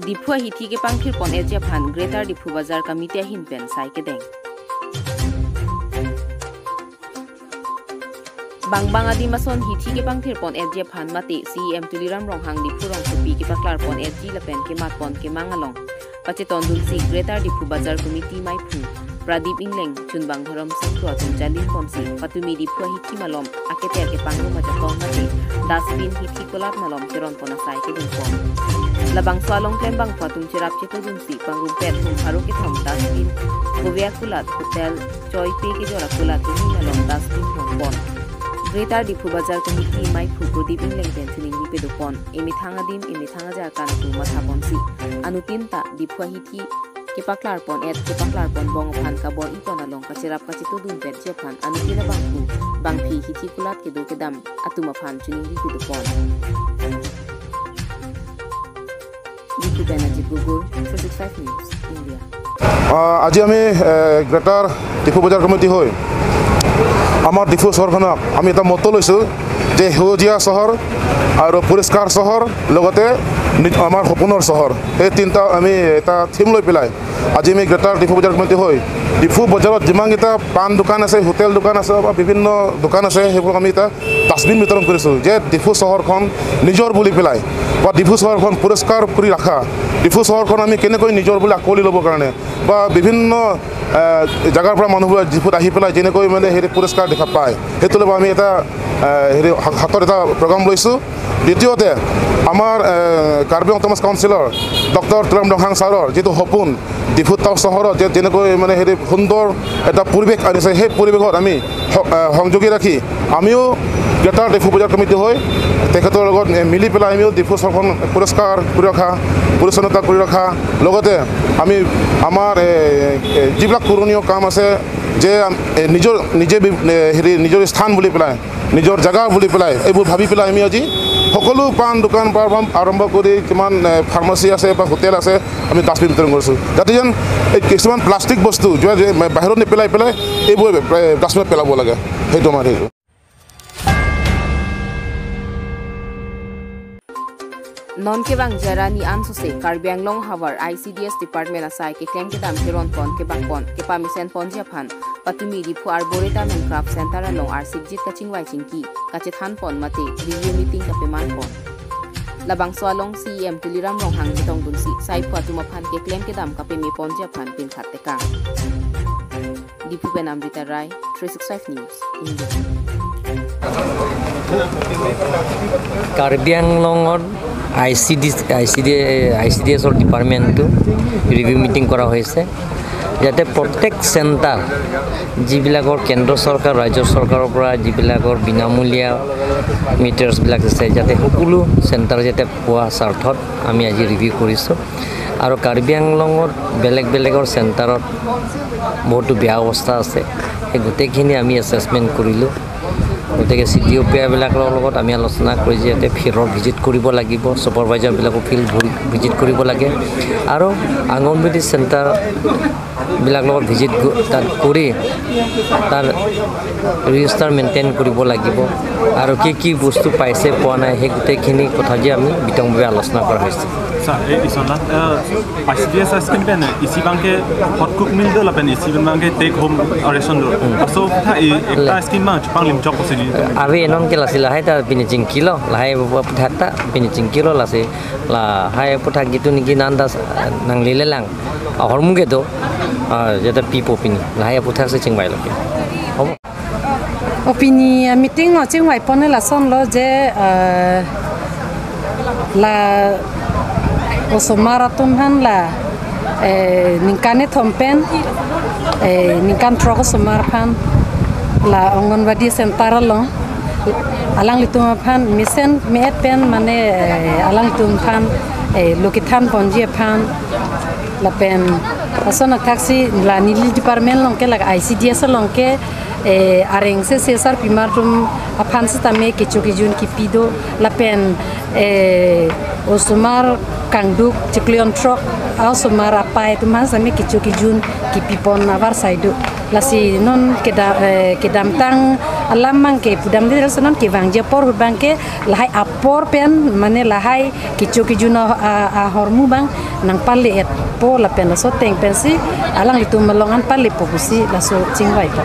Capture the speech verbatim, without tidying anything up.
Diphu ahithi kepangthir pon-etji aphan Greater Diphu Bazar Committee ahin pen sai kedeng. Bang bang adim ason hithi kepangthir pon-etji aphan mate C E M Tuliram Ronghang Diphu rongsopi kepaklar pon-etji lapen kemat pon kemang along pachetondunsi Greater Diphu Bazar Committee maiphu Pradip Engleng, Chunbang Dhorom Sangkro atum jalin ponsi patumi Diphu ahithi malom aketer kepangrum ajatong mate dustbin, hithi kulat malom keron pon asai kedun pon. Labangso along klembangphu atum cherap chetodunsi pangrumpet hum pharo kethom dustbin, kove akulat, hotel, choi pe kejor akulat, hini malom dustbin hong pon. Greater Diphu Bazar Committee maiphu Pradip Engleng pen chiningri pado pon. Emethang adim, emethang ajar kantu matha ponsi anuttin ta Diphu ahithi kepaklar pon-et, kepaklar pon bong aphan kabor-i pon along kacherap kachetodun petji aphan anuttin abangphu bangphi hithi kulat kedo kedam atum aphan chiningri pado pon. Diphu pen Ajit Gogoi, three six five News, India. আহ, আজি আমি এ, গ্ৰেটাৰ ডিফু বজাৰ কমিটি হৈ আমাৰ ডিফু চহৰখনক আমি এটা মটো লৈছোঁ যে সেউজীয়া চহৰ আৰু পৰিষ্কাৰ চহৰ, লগতে নি- আমাৰ সপোনৰ চহৰ। এই তিনিটা আমি এটা থিম লৈ পেলাই আজি আমি গ্ৰেটাৰ ডিফু বজাৰ কমিটি হৈ ডিফু বজাৰত যিমানকেইটা পাণ দোকান আছে, হোটেল দোকান আছে বা বিভিন্ন দোকান আছে, সেইবোৰক আমি এটা ডাষ্টবিন বিতৰণ কৰিছোঁ যে ডিফু চহৰখন নিজৰ বুলি পেলাই বা ডিফু চহৰখন পৰিষ্কাৰ কৰি ৰখা, ডিফু চহৰখন আমি কেনেকৈ নিজৰ বুলি আঁকোৱালি ল'বৰ কাৰণে বা বিভিন্ন এ, জেগাৰ পৰা মানুহবোৰে ডিফুত আহি পেলাই যেনেকৈ মানে হেৰি পুৰস্কাৰ দেখা পায়, সেইটো লৈ আমি এটা এ, হেৰি হা- হাতত এটা প্ৰগ্ৰাম লৈছোঁ। দ্বিতীয়তে আমাৰ এ, কাৰ্বি অট'নমাছ কাউন্সিলৰ ডক্টৰ তুলিৰাম ৰংহাং ছাৰৰ যিটো সপোন, ডিফু টাউন চহৰত যে যেনেকৈ মানে হেৰি সুন্দৰ এটা পৰিৱেশ আনিছে, সেই পৰিৱেশত আমি স- এ, সংযোগী ৰাখি আমিও গ্ৰেটাৰ ডিফু বজাৰ কমিটি হৈ তেখেতৰ লগত এ, মিলি পেলাই আমিও ডিফু চহৰখন পৰিষ্কাৰ কৰি ৰখা, পৰিচ্ছন্নতা কৰি ৰখা, লগতে আমি আমাৰ এ, এ, যিবিলাক কৰণীয় কাম আছে যে আম- এ, নিজৰ নিজে বি- এ, হেৰি নিজৰ স্থান বুলি পেলাই, নিজৰ জেগা বুলি পেলাই, এইবোৰ ভাবি পেলাই আমি আজি সকলো পাণ দোকান পৰা আৰম্ভ- আৰম্ভ কৰি কিমান এ, ফাৰ্মাচী আছে বা হোটেল আছে, আমি ডাষ্টবিন বিতৰণ কৰিছোঁ, যাতে যেন এই কিছুমান প্লাষ্টিক বস্তু যোৱা যে বাহিৰত নেপেলাই পেলাই এইবোৰ এ, ডাষ্টবিনত পেলাব লাগে। সেইটো আমাৰ হেৰি। Non kevang jarani ansose Karbi Anglong havar I C D S department asai keklem kedam keron pon kebak pon kepamesen ponji aphan patumi Diphu Arboretum and Craft Center along arsikjit kachingvai chingki kachethan pon mate review meeting kapeman pon. Labangso along C E M Tuliram Ronghang chetongdunsi saiphu atum aphan keklem kedam kapeme ponji aphan pinkhat tekang. Diphu pen Amrita Rai, three six five News, India. Karbi আংলঙৰ I C D, I C D, I C D এছৰ ডিপাৰ্টমেণ্টটো review meeting কৰা হৈছে, যাতে প্ৰত্যেক চেণ্টাৰ যিবিলাকৰ কেন্দ্ৰ চৰকাৰ, ৰাজ্য চৰকাৰৰ পৰা যিবিলাকৰ বিনামূলীয়া মেটেৰিয়েলছবিলাক আছে, যাতে সকলো চেণ্টাৰ যাতে পোৱা স্বাৰ্থত আমি আজি ৰিভিউ কৰিছোঁ। আৰু কাৰ্বি আংলঙত বেলেগ বেলেগৰ চেণ্টাৰত বহুতো বেয়া অৱস্থা আছে, সেই গোটেইখিনি আমি এছেচমেণ্ট কৰিলোঁ। গতিকে চি ডি অ' পি আৰবিলাকৰ লগত আমি আলোচনা কৰি যে ইয়াতে ফিল্ডৰ ভিজিট কৰিব লাগিব, ছুপাৰভাইজাৰবিলাকো ফিল্ড ভিজিট কৰিব লাগে আৰু অংগনবাদী চেণ্টাৰবিলাক লগত ভিজিট গ- তাত কৰি তাৰ ৰেজিষ্টাৰ মেইনটেইন কৰিব লাগিব আৰু কি কি বস্তু পাইছে পোৱা নাই, সেই গোটেইখিনি কথা যে আমি বিতংভাৱে আলোচনা কৰা হৈছে। Sir, eh, ison la, eh, I C D S scheme pen isi abangke hot cook meal do lapen isi abangke take home ration do. Hmm. So tha i ekta Le. Scheme ma chepanglim chok pusi ni. Ave non ke lasi lahai ta pini chingkilo, lahai puthak ta pini chingkilo lasi lahai puthak gitu niki nanda s- nanglele lang. Ahormu ke do, ah, jata pipo pini, lahai puthak si chingvai lo ke. Hom. O pini, ah, meeting lo chingvai pon lason lo je, ah, la osomar atum aphan la, eh, ningkan kethom pen, eh, ningkan throk osomar aphan la Anganwadi center along alanglitum aphan mesen me-et pen mane, eh, alanglitum aphan, eh, lo kethan ponji aphan lapen ason athaksi la neli department along ke la I C D S along ke eh, areng se se sarpimar atum aphan sitame kecho kejun kipi do lapen, eh, osomar kangduk chiklo kre-throk a osomar apai atum aphan sitame kecho kejun kipi pon avarsai do. Lasi non keda- eh, kedamtang Alam abang ke pudamde, laso non kevangji apor ahut abang ke lahai apor pen, mane lahai kecho kejun a, a, ahormu abang nangpale-etpo lapen laso ateng pensi alanglitum along an palepo pusi laso chingvai ta.